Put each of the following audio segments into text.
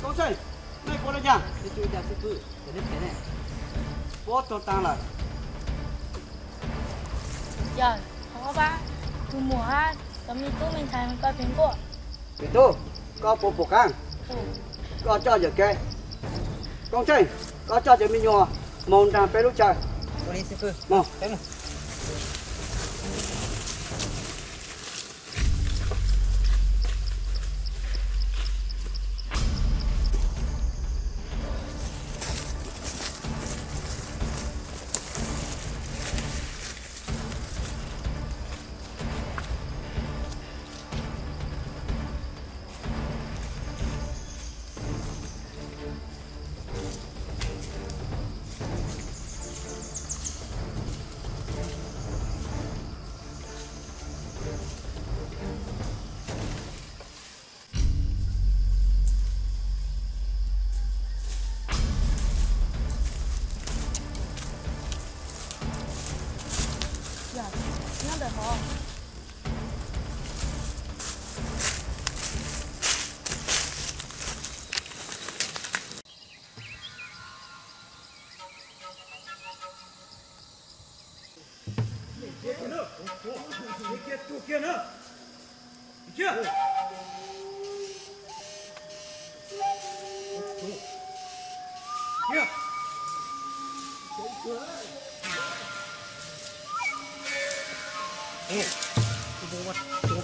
Koob Tsheej, nej puas li cas? Puab tuag taag lawm. Yawg, thov pab, tus muam hab cov me tub me ntxhais koj pheej nquaj. Me tub, koj puas pum qaab? Koj coj yawm kev. Koob Tsheej, koj coj cov me nyuam moog nraag peb lub chaw. Yog, nyob ntawm hov.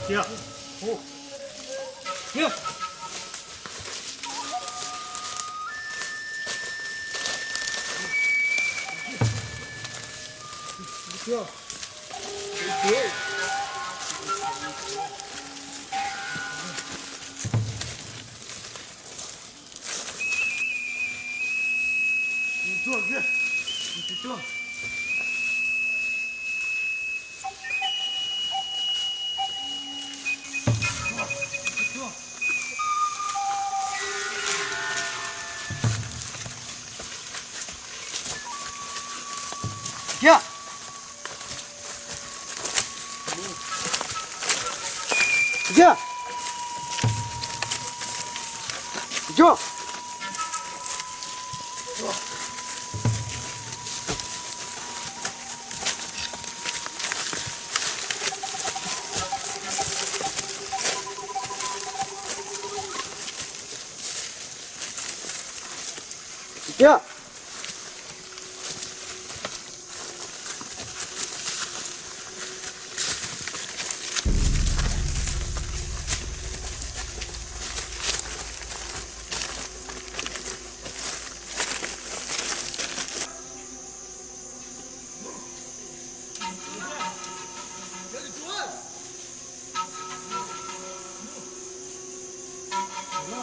Kiag! Kiag! Kiag! Kiag!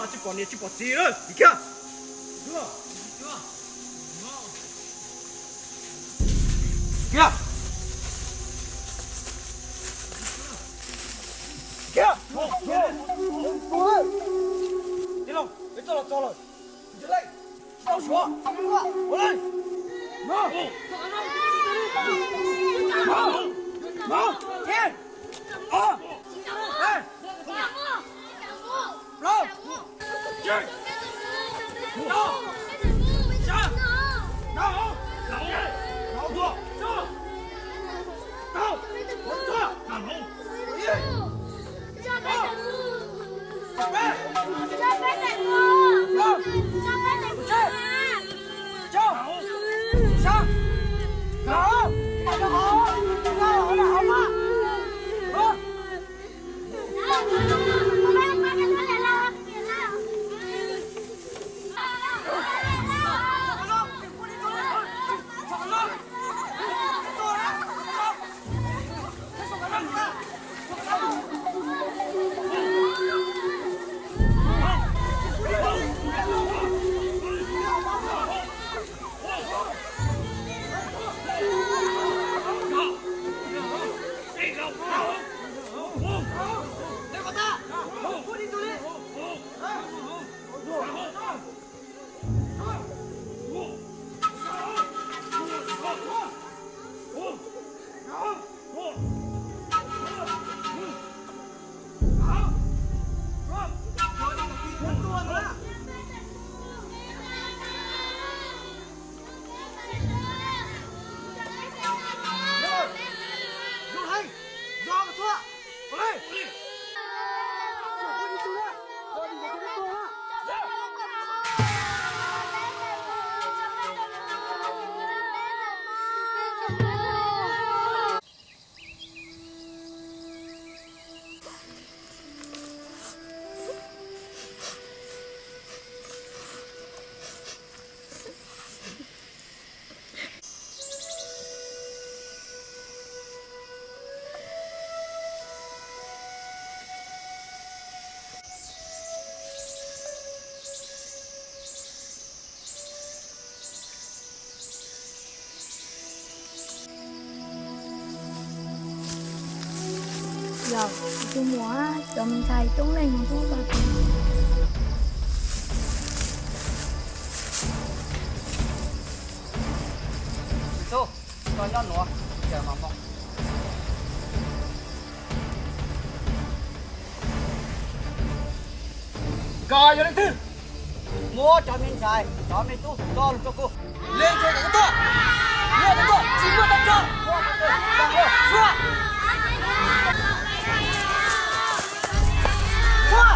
Tsis pom niam tsis pom txiv lawm, kiag! Kiag! Kiag! Tij laug, peb txoj los txog lawm. Tsis tau suav. Ua li. Ib, ob, peb, plaub, tsib, rau, xya, rau, rau, rau, rau, rau, ib, ob, peb, plaub, tsib, rau, xya, rau, rau, rau, rau, Kuv muab cov me ntxhais coob leej no pub rau kuv. Tub, koj nyob nuav, cia mas mus. Koj yog leej twg? Muab cov me ntxhais, cov me tub coj lug rau kuv. Leej twg kom koj tuaj? Muaj tau tuaj, tsis muaj tau tso. Suav! Suav!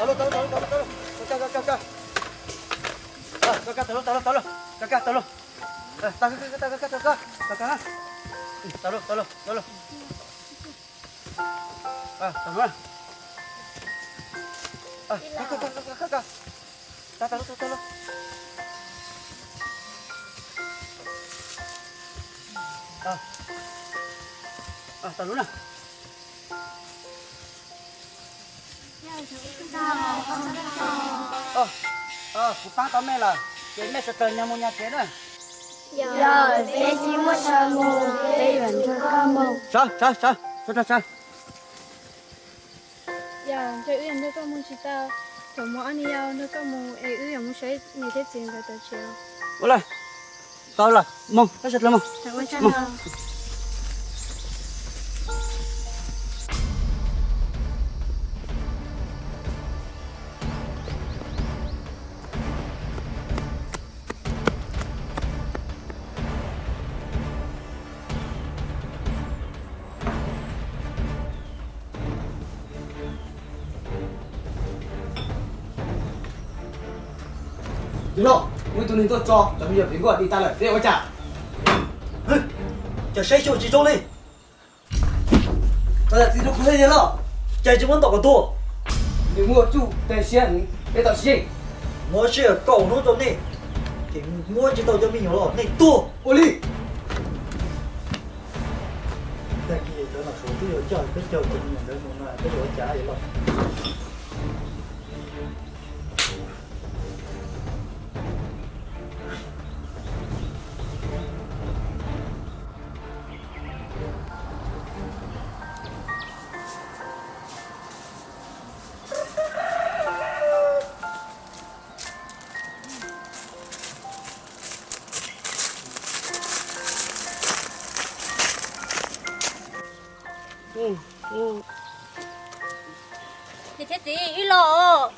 Tau lug, tau lug, tau lug. Tau lug na. Kuv paab tau mej lawm, ces mej suav dlawg nyob moog nyob tsev na. Yog peb tsis muaj chaw moog, peb yuav nrug koj moog. Sawv, sawv, sawv, sawv, sawv. Yog ntshe wb yuav nrug koj moog tsis tau, thaum moog ob nus yau nrug koj moog es wb yuav moog saib niam thiab txiv nkawd tawm tsev. Ua le, tau lawm, moog, peb suav dlawg moog. Yawg loj, muaj ib tug neeg tuaj tso cov me nyuam pem nkuaj dim tas lawm, peb ua cas? Cas saib xyuas tsis zoo li. Txiv rau kuv thiab yawg loj, cas tsis muab ntaus kom tuag. Nws muaj txuj teg siab heev, peb tau tsis yeej. Muab siab kaum hnub rau nej, ces muab tsis tau cov me nyuam los nej tuag. Ua li. Tag kis cov nom Suav twb yuav coj peb caug cov me nyuam ntawd mus no peb yuav ua cas yawg loj? Niam thiab txiv, wb los os.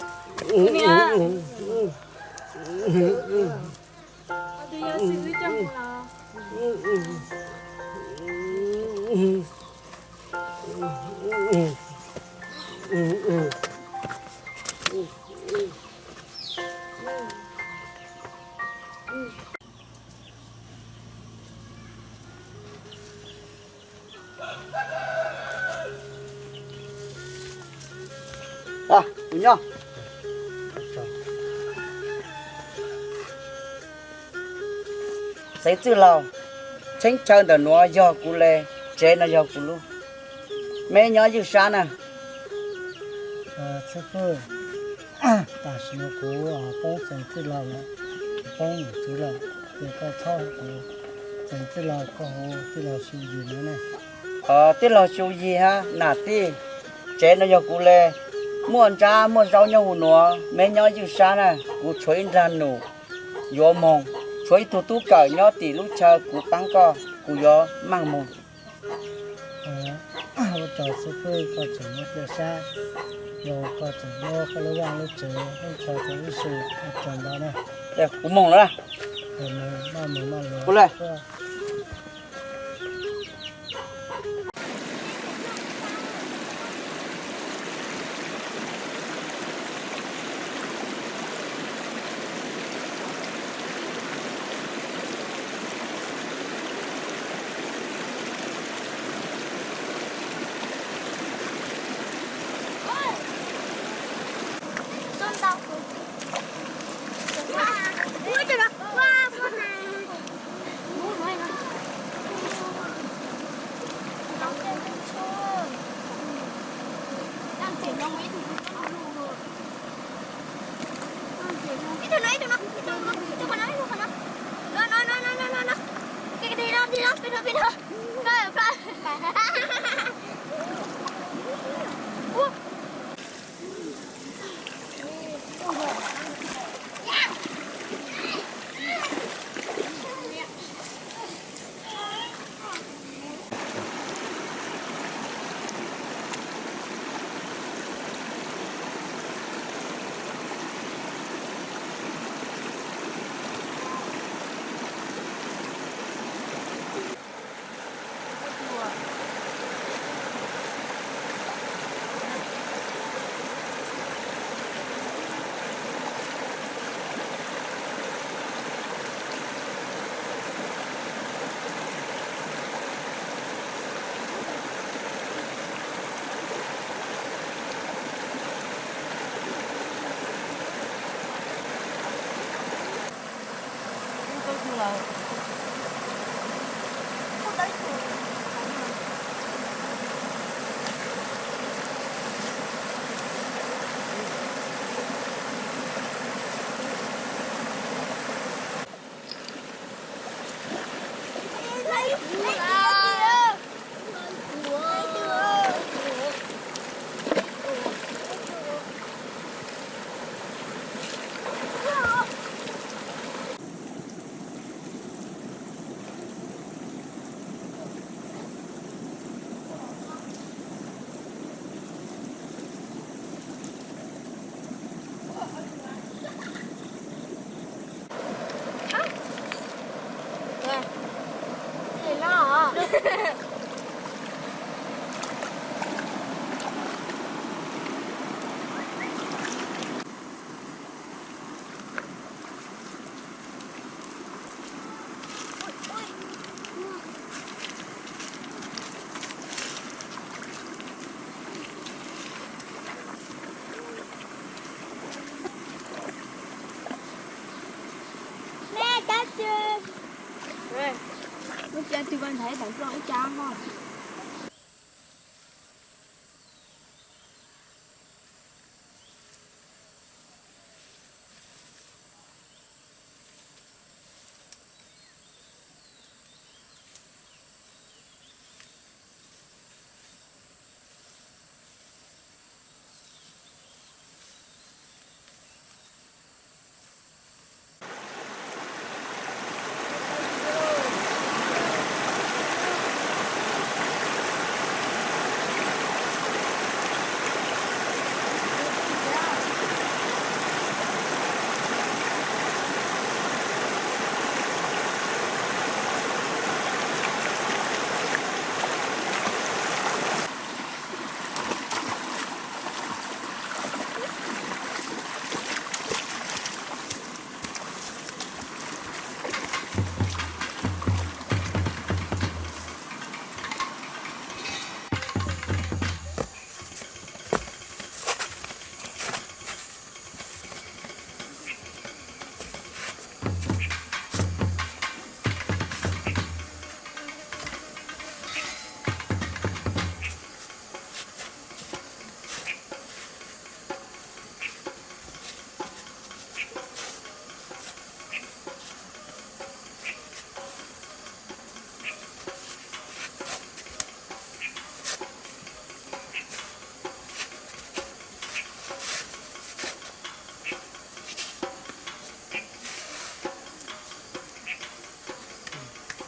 Tus yawg xwb wb coj mus los. Kuv nyob. Xeev Txwj Laug, cheeb tsawv ntawm nuav yog kuv le, tsev no yog kuv lub. Meb nyob ywj sab na. Xib fwb, tam sim no kuv poob Xeev Txwj Laug lawm, poob yawm txwv lawm, ces koj txhob hu kuv Xeev Txwj Laug, koj hu tij laug Xyu Yis no ne. Tij laug Xyu Yis hab, nam tij, tsev no yog kuv le. Muaj ntsab muaj zaub nyob huv nuav, meb nyob ywj sab na, kuv tshuav ib nrag num yuav moog, tshuav ib tug tub kawm nyob tim lub chaw kuv paab koj, kuv yuav maaj moog. Ua tsaug xib fwb, koj tseem muab cia sab, yog koj tseem muab koj lub vaj lub tsev lub chaw tau ib su ua tsaug ntau na. Kuv moog lawm na. Maj moog maj lug. Ib tug no, ib tug no, ib tug qhov no, ib tug qhov no. No, no, no, no, no, no, no. Pem no, pem no, pem no, pem no. Pem no, pem no.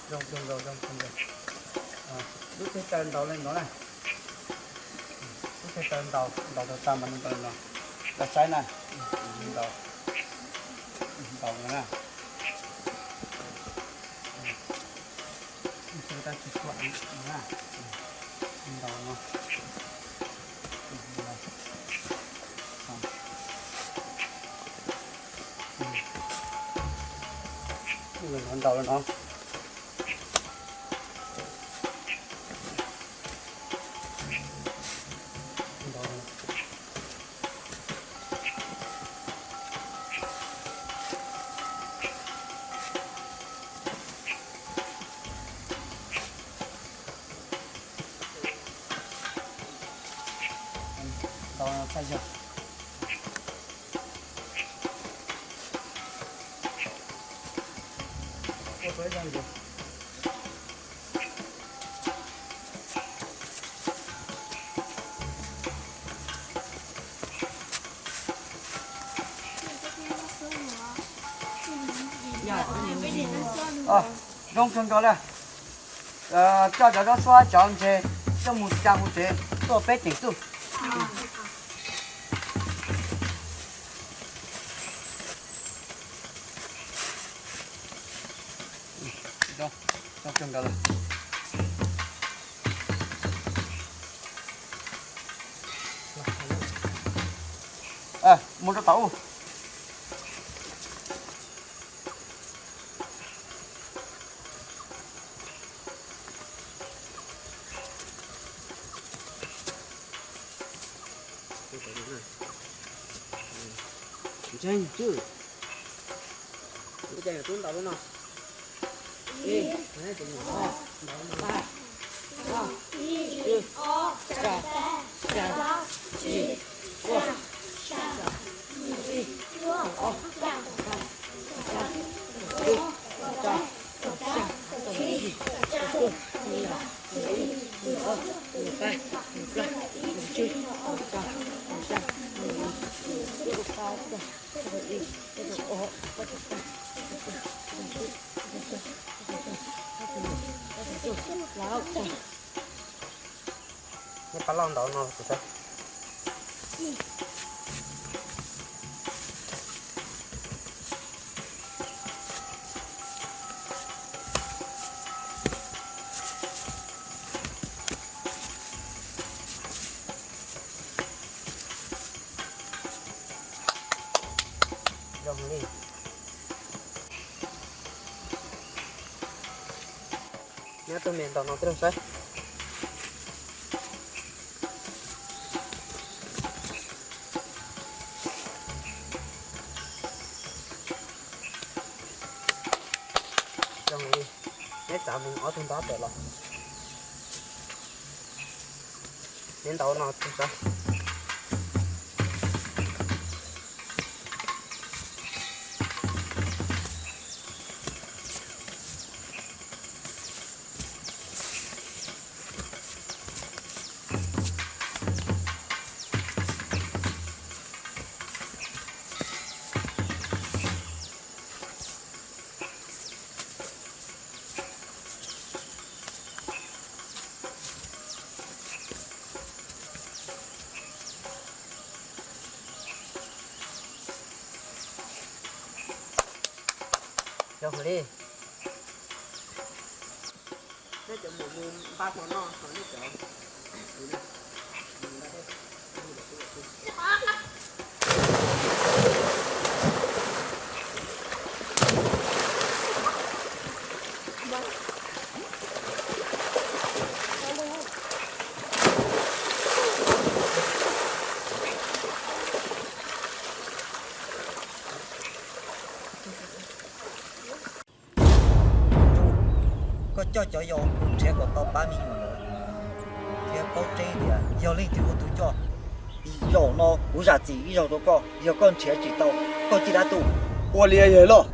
Zoo kawg nkaus, zoo kawg nkaus. Lub teg taw ntaus li no na. Lub teg taw ntaus, ntaus tau tas mas nws ntaus li no. Koj saib na, ntaus, ntaus no na. Tab sis tsis tuam no na. Ntaus no. Ntaus no. Ntaus no txhaj yog. Zoo kawg nkaus li. Coj cov zaub suab cov ntses coj mus tsa hauv tsev tuaj peb teem txuj. Mus rau tom ub. Ntseeg tswj. Ua cas yuav tub ntau lub no? Ib, ntau lub no. Pab, ob, tsib, kaum, rau, tsib, ua, ib, ob, Pab loj ntau no kuv saib. Zoo li. Nyob tus me ntau no twb saib. Zoo li, neb txav mus ob tug ntab pem los. Neb ntau no twb saib. Zoo li. Neb cov mus npaj hmo noj, nej cov Koj coj cov yau mus nrhiav kom tau pab me nyuam ntawd, thiab paub tseeb tias yog leej twg ua tus coj. Zaum no kuv zam txim ib zaug rau koj, yog koj nrhiav tsis tau, koj cia dab tuj. Ua li yawg loj.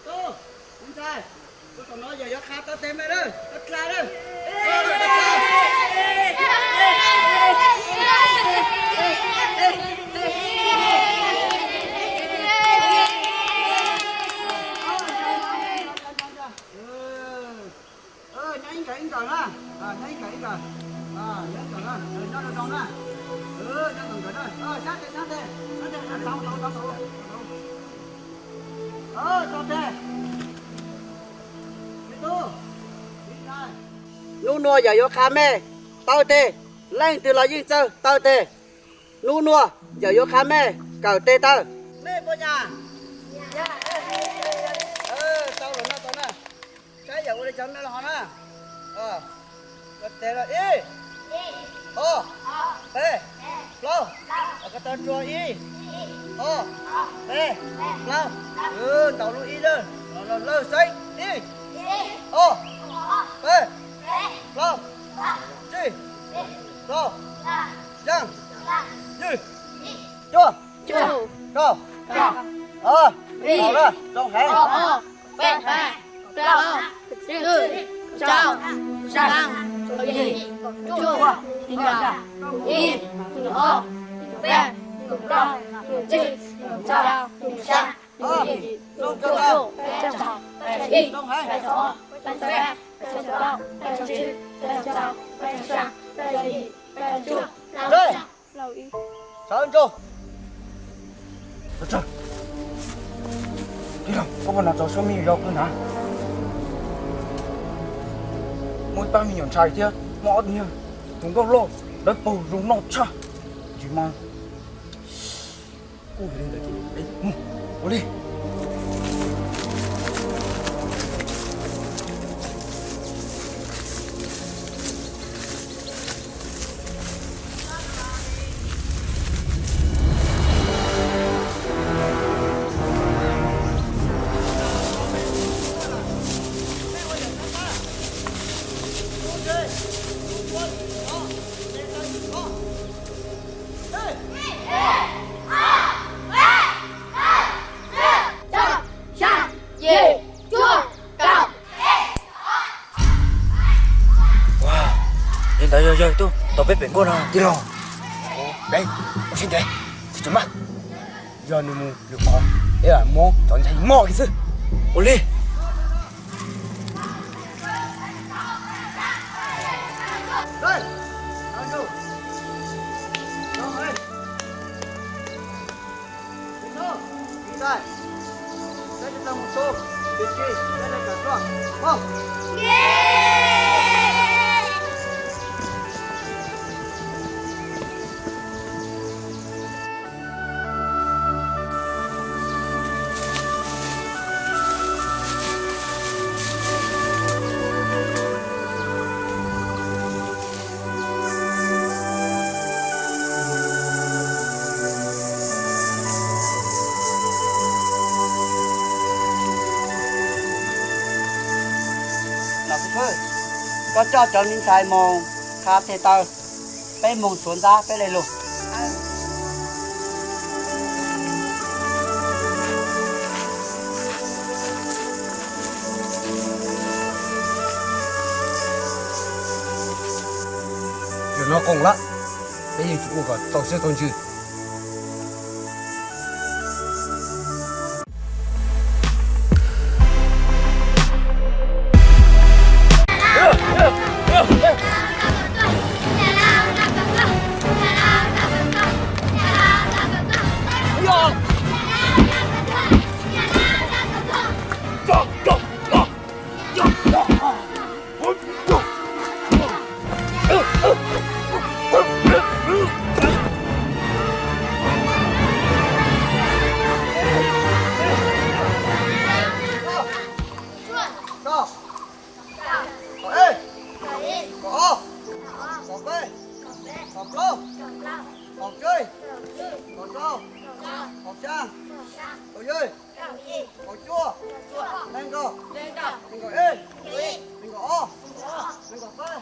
Tus ntxhais, tus tom no yog yuav qha tau tes me na, tau dlha na. Nyob ib nkawm ib nkawm na, nyob ib nkawm ib nkawm, nyob nkawm na, nyob zoo zoo na, nyob nkawm nkawm na, sab tes sab tes sab tes, tau tau tau tau, tau tes. Hnub nuav yog yuav qha mej taw tes, leej twg los yeej txawj taw tes. Hnub nuav yog yuav qha mej kawm tes taw. Mej puas nyaam? Tau lawm no tau na. Saib yog ua li cas mej los ho na. Ua tes los ib, ob, peb, plaub. Ko taw rua ib, ob, peb, plaub. Ntaus lub ib lawm, lawv saib ib, ob, peb, plaub, tsib, rau, xyaa, yim, cuaj, rau, zoo heev. Zoo kawg nkaus. Zoo heev. Sawv ntsoov. Tij laug, koj puas hnov tau suab me nyuam yau qw na? Muaj ib pab me nyuam ntxhais thiab muaj ob tug niag tus nkauj loj dawb paug zoo noj tshaj. Ntsis mas ua li ntawd ces mus ua li. Ua, yog ntawd yog yawg tuaj tos peb pem nkuaj no tij laug. Dej, ua siab ntev, tsis tso mas. Yog nws mus lwm qhov, es muab cov ntxhais moj kiag xwb. Ua li. Nom xib fwb, koj coj cov me ntxhais mus qha tes taw, peb mus suav ntab peb le lug. Zaum no qoom lawm, peb yeej tsum ua kom txaus siab txaus ntsws. Kaum ib, kaum ob, kaum peb, kaum plaub, kaum tsib, kaum rau, kaum xyaa, kaum yim, kaum cuaj, nees nkaum, nees nkaum ib, nees nkaum ob, nees nkaum peb,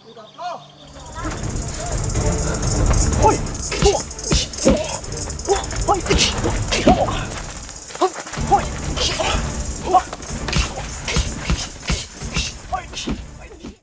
nees nkaum plaub.